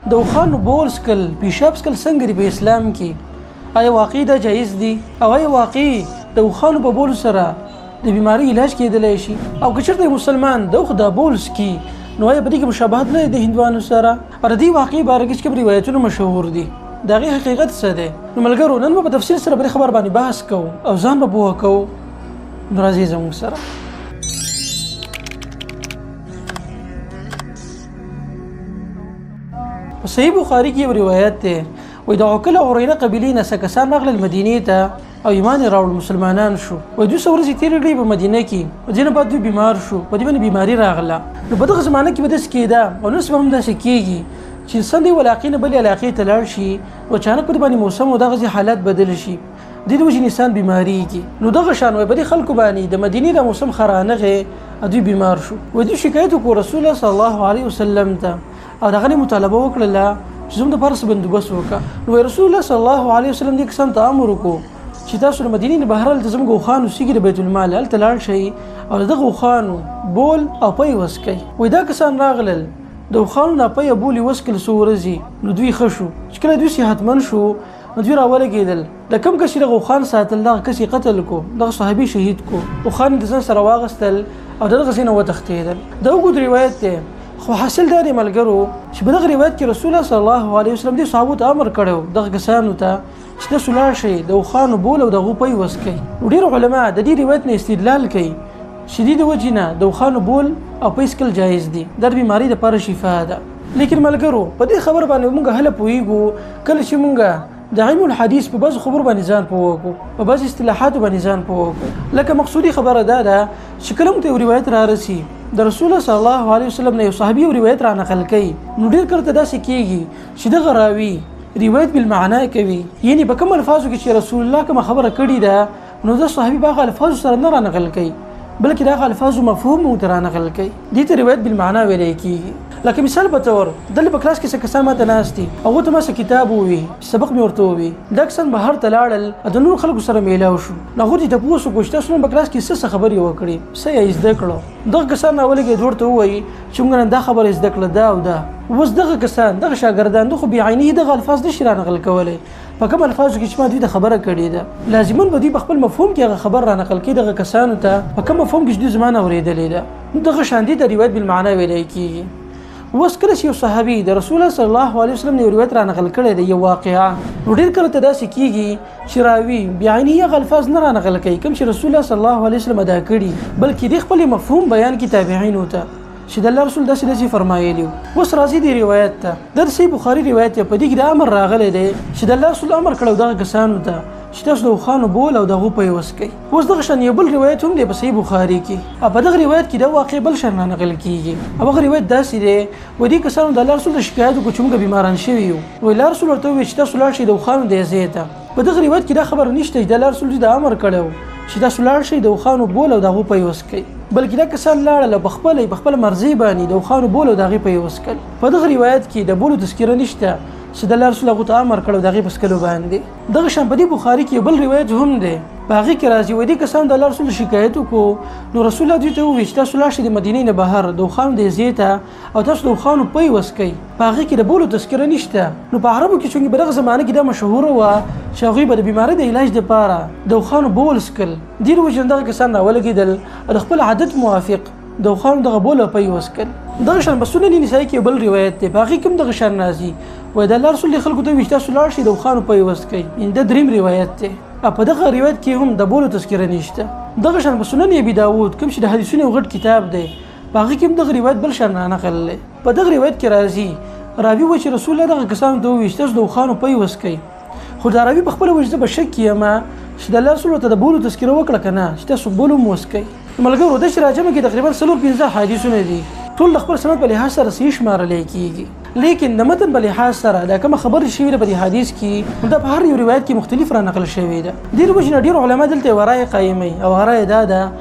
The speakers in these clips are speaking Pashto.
د اوښانو بول څکل، پیشاب څکل څنګه دي په اسلام کې؟ آیا واقعي دا جایز دي؟ او آیا واقعي د اوښانو په بولو سره د بیماری علاج کېدلی شي؟ او که چېرته یو مسلمان د اوښ دا بول څکي نو آیا په دې کې مشابهت نه دی د هندوانو سره؟ او د دې واقعي باره کې چې کوم روایتونه مشهور دي د هغې حقیقت څه دی؟ نو ملګرو نن به په تفصیل سره په دې خبر باندې بحث کوو او ځان به پوهه کوو. نو راځئ زموږ سره. په صحیح بخاري کې یو روایت دی، وایي د عقل او عرینه قبیلې نه څه کسان راغلل مدینې ته او ایمان یې راوړ، مسلمانان شو. وایي دوی څو ورځې تېرې کړې په مدینه کې، په دې نه بعد دوی بیمار شو، په دې باندې بیماري راغله. نو په دغه زمانه کې به داسې کېده او نن سبا هم داسې کېږي چې انسان د یو علاقې نه بلې علاقې ته لاړ شي او اچانک په دې باندې موسم او دغسې حالت بدل شي، دې د وجې انسان بیماریږي. نو دغه شان وایي په دې خلکو باندې د مدینې د موسم ښه رانغی او دوی بیمار شو. وایي دوی شکایت وکړو رسول الله صلی الله علیه وسلم ته او د هغه مطالبه وکړله چې زموږ دپاره څه بندوبست وکړه. نو وایي رسول الله صلی الله علیه وسلم دې کسانو ته امر وکړو چې تاسو له مدینې نه بهر هلته زموږ اوښان اوسېږي د بیت المال، هلته لاړ شئ او د دغه اوښانو بول او پی وڅکئ. وایي دا کسان راغلل د اوښانو دا پی او بول یې وڅکل څو ورځې، نو دوی ښه شو. چې کله دوی صحتمند شو نو دوی راولګېدل، د کوم کس چې دغه اوښان ساتل دغه کس یې قتل کو، دغه صحابي شهید کو، اوښان یې د ځان سره واغستل او د دغه ځای نه وتښتېدل. دا اوږد روایت دی، خو حاصل دا دی ملګرو چې په دغه روایت کې رسول الله صلی الله علیه وسلم دې صحابو ته امر کړی و دغه کسانو ته چې تاسو لاړ شئ د اوښانو بول او د هغو پی وڅکئ. نو ډېر علما د دې روایت نه استدلال کوي چې دې د وجې نه د اوښانو بول او پی څکل جایز دي، دا د بیمارۍ دپاره شفا ده. لیکن ملګرو په دې خبره باندې موږ هله پوهېږو کله چې موږ د علم الحدیث په بعضو خبرو باندې ځان پوه کړو، په بعضو اصطلاحاتو باندې ځان پوه کړو. لکه مقصودي خبره دا ده چې کله موږ ته یو روایت را رسي د رسول الله صلی الله علیه وسلم نه یو صحابي یو روایت را نقل کوي، نو ډېر کله ته داسې کېږي چې دغه راوي روایت بالمعنا کوي، یعنی په کوم الفاظو کې چې رسول الله کومه خبره کړې ده نو د صحابي په هغه الفاظو سره نه را نقل کوي، بلکې د هغه الفاظو مفهوم موږ ته را نقل کوي. دې ته روایت بالمعنا ویلی کېږي. لکه مثال په طور دلته په کلاس کې څه کسان ماته ناست دي، هغو ته ما څه کتاب ووی، سبق مې ورته ووی، دا کسان بهر ته لاړل او د نورو خلکو سره میلاو شو، نو هغو ته تپوس وکړو چې تاسو نن په کلاس کې څه څه خبرې وکړې، څه یې زده کړو. دغه کسان راولګېد ورته ووایي چې موږ نن دا خبره زده کړه، دا او دا. اوس دغه کسان دغه شاګردان دوی خو بعینه دغه الفاظ نه شي را نقل کولی په کوم الفاظو کې چې ما دوی ته خبره کړې ده، لازماً به دوی په خپل مفهوم کې هغه خبر را نقل کړي دغه کسانو ته په کوم مفهوم کې چې دوی زما نه اورېدلې ده. نو دغه شان دې ته روایت بالمعنا ویلی کېږي. اوس کله چې یو صحابي د رسول الله صلی الله علیه وسلم نه یو روایت را نقل کړی دی، یو واقعه، نو ډېر کله ته داسې کېږي چې راوي بعینه هغه الفاظ نه را نقل کوي کوم چې رسول الله صلی الله علیه وسلم ادا کړي، بلکې دې خپل مفهوم بیان کړي تابعینو ته چې د الله رسول داسې داسې فرمایلی وو. اوس راځي دې روایت ته، دا د صحیح بخاري روایت دی، په دې کې د امر راغلی دی چې د الله رسول امر کړی دغه کسانو ته چې تاسو د اوښانو بول او د هغو پی وڅکئ. اوس دغه شان یو بل روایت هم دی په صحیح بخاري کې، او په دغه روایت کې دا واقع بل شان را نقل کېږي، او هغه روایت داسې دی، وایي دې کسانو د الله رسول ته شکایت وکړو چې موږ بیماران شوي یو. وایي الله رسول ورته وویل چې تاسو لاړ شئ د اوښانو دې ځای ته. په دغه روایت کې دا خبره نشته چې د الله رسول دوی ته امر کړی و چې تاسو لاړ شئ د اوښانو بول او د هغو پی وڅکئ، بلکې دا کسان لاړل او په خپله مرضۍ باندې د اوښانو بول او د هغې پی وڅکل. په دغه روایت کې د بولو تذکره نشته چې د الله رسول هغو ته امر کړی د هغې په څکلو باندې. دغه شان په دې بخاري کې یو بل روایت هم دی، په هغې کې راځي وایي دې کسانو د الله رسول شکایت وکړو، نو رسول الله دوی ته وویل چې تاسو لاړ شئ د مدینې نه بهر د اوښانو دې ځای ته او تاسو د اوښانو پی وڅکئ. په هغې کې د بولو تذکره نشته. نو په عربو کې چونکې په دغه زمانه کې دا مشهوره وه چې هغوی به د بیمارۍ د علاج دپاره د اوښانو بول څکل، دې وجې نه دغه کسان راولګېدل او د خپل عادت موافق د اوښانو دغه بول او پی وڅکل. دغه شان په سنن نسایي کې یو بل روایت دی، په هغې کې هم دغه شان راځي، وایي د الله رسول دې خلکو ته وویل چې تاسو لاړ شئ د اوښانو پی وڅکئ، یعنې دا دریم روایت دی او په دغه روایت کې هم د بولو تذکره نشته. دغه شان په سنن ابي داود کوم چې د حدیثونو یو غټ کتاب دی، په هغه کې هم دغه روایت بل شان را نقل دی. په دغه روایت کې راځي راوي وایي چې رسول الله دغه کسانو ته وویل چې تاسو د اوښانو پی وڅکئ، خو دا راوي په خپله وایي چې زه په شک کې یم چې د الله رسول ورته د بولو تذکره وکړه که نه چې تاسو بول هم وڅکئ. ملګرو داسې راجمع کې تقریبا څلور پنځه حدیثونه دي، ټول د خپل سند په لحاظ سره صحیح شمارلی کېږي، لیکن د متن په لحاظ سره دا کومه خبره چې شوې ده په دې حدیث کې، نو دا په هر یو روایت کې مختلف را نقل شوې ده. دې وجې نه ډېر علما دلته یوه رایه قایموي او هغه رایه دا ده،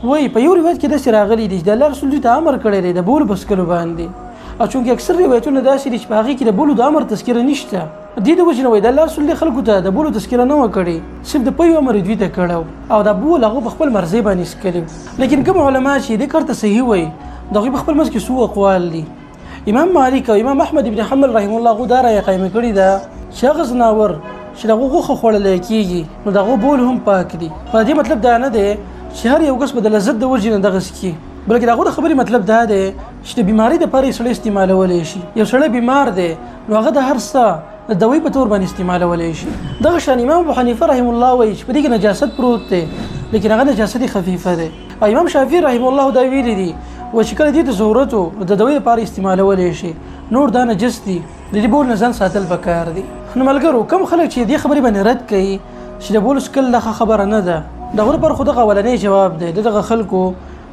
وایي په یو روایت کې داسې راغلي دي چې د الله رسول دوی ته امر کړی دی د بولو په څکلو باندې، او چونکې اکثر روایتونه داسې دي چې په هغې کې د بولو د امر تذکره نشته، دې د وجې نه وایي د الله رسول دې خلکو ته د بولو تذکره نه وه کړې، صرف د پیو امر یې دوی ته کړی او دا بول هغو په خپل مرضۍ باندې څکلي. لیکن کوم علما چې دې کار ته صحیح وایي د هغوی په خپل منځ کې څو اقوال دي. امام مالک او امام احمد ابن حنبل رحم الله غو دا رایه قایمه کړې ده چې هغه ځناور چې د هغو غوښه خوړلی کېږي نو د هغو بول هم پاک دي. په دې مطلب دا نه دی چې هر یو کس به د لذت د وجې نه دغه څکي، بلکې د هغو د خبرې مطلب دا دی چې د بیمارۍ دپاره یې سړی استعمالولی شي. یو سړی بیمار دی نو هغه د هر څه د دوی په تور باندې استعمالولی شي. دغه شان امام ابو حنیفه رحم الله وایي چې په دې کې نجاست پروت دی، لیکن هغه نجاست خفیفه دی. او امام شافعي رحم الله دا ویلي دي و چې کله دې ته ضرورت و د دوی لپاره استعمالولی شي، نور دا نجس دي، د دې بول نه ځان ساتل پکار دي. نو ملګرو، کوم خلک چې دې خبرې باندې رد کوي چې د بول څکل دا ښه خبره نه ده، د هغو لپاره خو دغه اولنی جواب دی. د دغه خلکو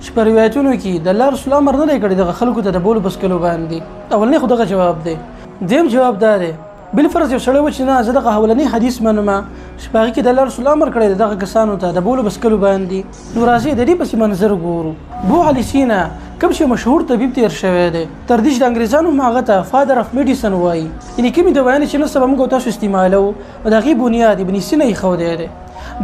چې په روایتونو کې د الله رسول امر نه دی کړی دغه خلکو ته د بولو په څکلو باندې، اولنی خو دغه جواب دی. دویم جواب دا دی، بالفرض یو سړی و چې نه زه دغه اولنی حدیث منم چې په هغې کې د الله رسول امر کړی دی دغه کسانو ته د بولو په څکلو باندې، نو راځئ د دې پسې منظر ګورو. بو علي سینا کوم چې مشهور طبیب تیر شوی دی، تر دې چې د انګریزانو هم هغه ته فادر اف میډیسن وایي، یعنې کومې دوايانې چې نن سبا موږ تاسو استعمالوو د هغې بنیاد ابن سینا ایښودی دی.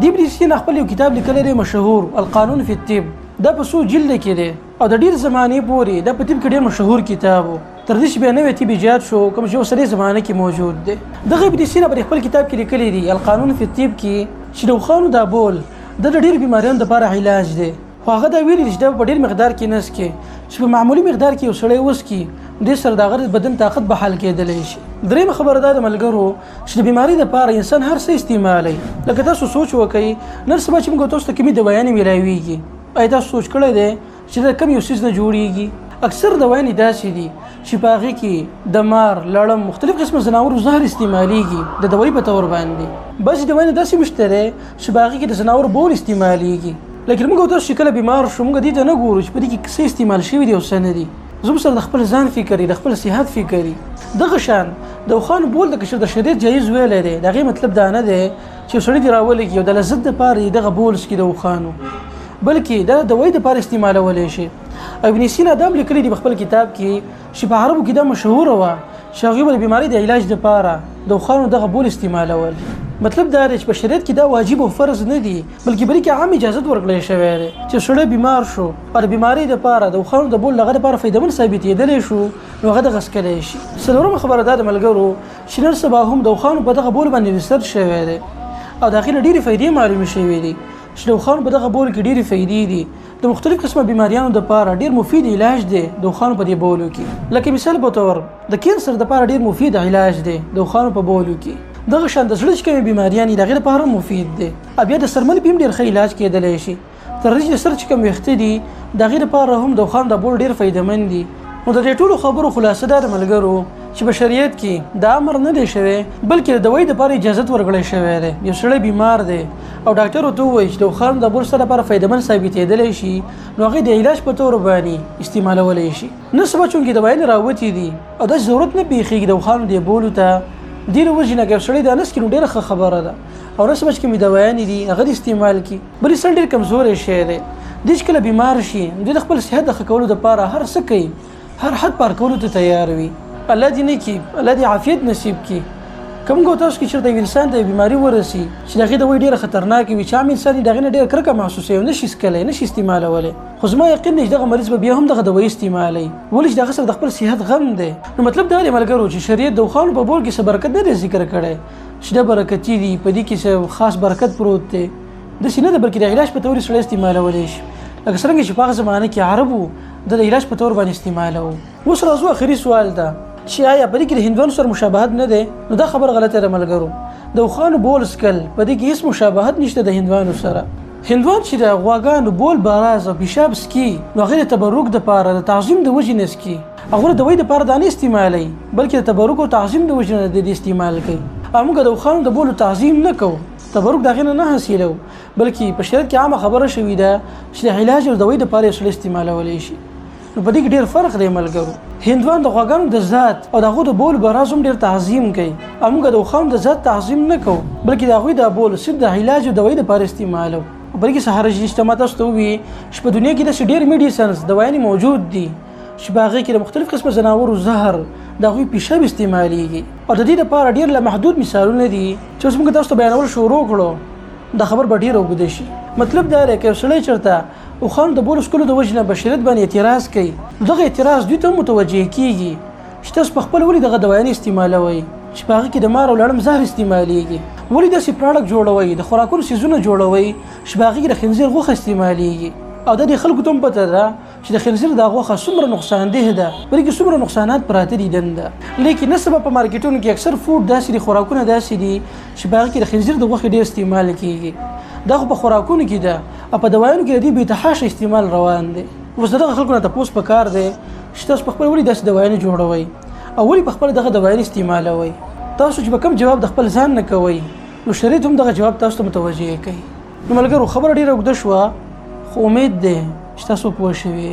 د ابن سینا خپل یو کتاب لیکلی دی مشهور القانون فی الطب، دا په څو جلد کې دی او د ډیر زمانې پورې دا په طب کې ډیر مشهور کتاب و، تر دې چې بیا نوی طب ایجاد شو کوم چې اوسنۍ زمانه کې موجود دی. دغه ابن سینا په خپل کتاب کې لیکلی دی القانون فی الطب کې چې د اوښانو دا بول د ډېرو بیماریانو دپاره علاج دی، خو هغه دا ویلي دي چې دا په ډېر مقدار کې نه څکي، چې په معمولي مقدار کې یو سړی وڅکي دې سره د هغه د بدن طاقت بحال کېدلی شي. درېیمه خبره دا ده ملګرو چې د بیمارۍ دپاره انسان هر څه استعمالوي. لکه تاسو سوچ وکړئ نن سبا چې موږ تاسو ته کومې دوايانې میلاویږي، آیا تاسو سوچ کړی دی چې دا کوم یو څیز نه جوړیږي؟ اکثر دوايانې داسې دي چې په هغې کې د مار، لړم، مختلف قسمه ځناورو زهر استعمالیږي د دوایي په تور باندې. بعضې دوايانې داسې هم شته دی چې په هغې کې د ځناورو بول استعمالیږي. لیکن موږ تاسو چې کله بیمار شو موږ دې ته نه ګورو چې په دې کې څه استعمال شوي دي او څه نه دي. زموږ سره د خپل ځان فکر د خپل صحت فکر. دغه شان د اوښانو بول د کشر د شریعت جایز ویلی دی، د هغې مطلب دا نه دی چې سړی دې راولېږي او د لذت دپاره یې دغه بول څکي د اوښانو، بلکې دا د دوایي دپاره استعمالولی شي. ابن سینا دا هم لیکلي دي په خپل کتاب کې چې په عربو کې دا مشهوره وه چې هغوی به د بیمارۍ د علاج دپاره د اوښانو دغه بول استعمالول. مطلب دا دی چې په شریعت کې دا واجب او فرض نه دي، بلکې په دې کې عام اجازت ورکړی شوی دی چې سړی بیمار شو او د بیمارۍ دپاره د اوښانو د بول هغه دپاره فایدهمند ثابتېدلی شو نو هغه دغه څکلی شي. څلورمه خبره دا ده ملګرو چې نن سبا هم د اوښانو په دغه بول باندې ریسرچ شوی دی او د هغې نه ډېرې فایدې معلومې شوې دي چې د اوښانو په دغه بول کې ډېرې فایدې دي، د مختلف قسمه بیماریانو دپاره ډېر مفید علاج دی د اوښانو په دې بولو کې. لکه مثال په طور د کینسر دپاره ډېر مفید علاج دی د اوښانو په بولو کې. دغه شان د زړه چې کومې بیماریانې د هغې دپاره هم مفید دی، او بیا د څرمنې په هم ډېر ښه علاج کېدلی شي. تر دې چې د سر چې کوم ویښته دي د هغې دپاره هم د اوښانو د بول ډېر فایدهمند دي. نو د دې ټولو خبرو خلاصه دا ده ملګرو چې په شریعت کې دا امر نه دی شوی، بلکې د دوایي دپاره اجازت ورکړی شوی دی. یو سړی بیمار دی او ډاکټر ورته ووایي چې د اوښانو د بول ستا دپاره فایدهمند ثابتېدلی شي نو هغې د علاج په تور باندې استعمالولی شي. نن سبا چونکې دوايانې راوتې دي او داسې ضرورت نه پېښېږي د اوښانو دې بولو ته، دې له وجې نه که یو سړی دا نه څکي نو ډېره ښه خبره ده. او نن سبا چې کومې دوايانې دي هغه دې استعمال کړي. بل انسان ډېر کمزوری شی دی، دی چې کله بیمار شي دوی د خپل صحت د ښه کولو دپاره هر څه کوي، هر حد پار کولو ته تیار وي. الله دې نه کړي، الله دې عافیت نصیب کړي. که موږ تاسو کې چېرته یو انسان ته بیماري ورسي چې د هغې دوایي ډېره خطرناکه وي، چې عام انسان یې د هغې نه ډېره کرکه محسوسوي او نه شي څکلی، نه شي استعمالولی، خو زما یقین دی چې دغه مریض به بیا هم دغه دوایي استعمالوي، ولې چې د هغه سره د خپل صحت غم دی. نو مطلب دا دی ملګرو چې شریعت د اوښانو په بول کې څه برکت نه دی ذکر کړی چې دا برکتي دي، په دې کې څه خاص برکت پروت دی، داسې نه ده، بلکې د علاج په طور یې سړی استعمالولی شي. لکه څرنګه چې په هغه زمانه کې عربو د علاج په طور باندې استعمالوو. اوس راځو اخري سوال ته چې آیا په دې کې د هندوانو سره مشابهت نه دی؟ نو دا خبره غلطه ده ملګرو. د اوښانو بول څکل په دې کې هیڅ مشابهت نشته د هندوانو سره. هندوان چې د غواګانو بول براز او پیشاب څکي نو هغې د تبرک دپاره د تعظیم د وجې نه څکي، هغوی د دوایي دپاره دا نه استعمالوي، بلکې د تبرک او تعظیم د وجې نه د دې استعمال کوي. او موږ د اوښانو د بولو تعظیم نه کوو، تبرک د هغې نه نه حاصلوو، بلکې په شریعت کې عامه خبره شوې ده چې د علاج او دوایي دپاره یې سړی استعمالولی شي. نو په دې کې ډېر فرق دی ملګرو. هندوان د غواګانو د ذات او د هغو د بول براز هم ډېر تعظیم کوي، او موږ د اوښانو د ذات تعظیم نه کوو، بلکې د هغوی دا بول صرف د علاج او دوایي دپاره استعمالوو. په دې کې څه حرج نشته. ما تاسو ته وویل چې په دنیا کې داسې ډېر میډیسنز دوایانې موجود دي چې په هغې کې د مختلف قسمه ځناورو زهر د هغوی پیشاب استعمالیږي، او د دې دپاره ډېر له محدود مثالونه دي چې اوس موږ تاسو ته بیانول شروع کړو دا خبر به ډېره اوږده شي. مطلب دا دی که یو سړی چېرته اوښانو د بولو څکلو د وجې نه بشریت باندې اعتراض کوي، نو دغه اعتراض دوی ته هم متوجه کېږي. چې تاسو په خپل ولې دغه دوايانې استعمالوئ چې په هغه کې د مار او لړم زهر استعمالیږي؟ ولې داسې پراډکټ جوړوئ، د خوراکونو څیزونه جوړوئ چې په هغه کې د خنزیر غوښه استعمالیږي؟ او د دې خلکو ته هم پته ده چې د خنزیر دا غوښه څومره نقصانده ده، په دې کې څومره نقصانات پراته دي دنده. لیکن نن سبا په مارکیټونو کې اکثر فوډ داسې دي، خوراکونه داسې دي چې په هغه کې د خنزیر د غوښې ډېر استعمال کیږي. دا خو په خوراکونو کې ده او په دوایانو کې د دې بې تحاشه استعمال روان دی. اوس د دغه خلکو نه تپوس په کار دی چې تاسو په خپل ولې داسې دوایانې جوړوئ او ولې په خپل دغه دوایانې استعمالوئ؟ تاسو چې به کوم جواب د خپل ځان نه کوئ نو شریعت هم دغه جواب تاسو ته متوجه کوي. نو ملګرو، خبره ډېره اوږده شوه، خو امید دی چې تاسو پوه شوي.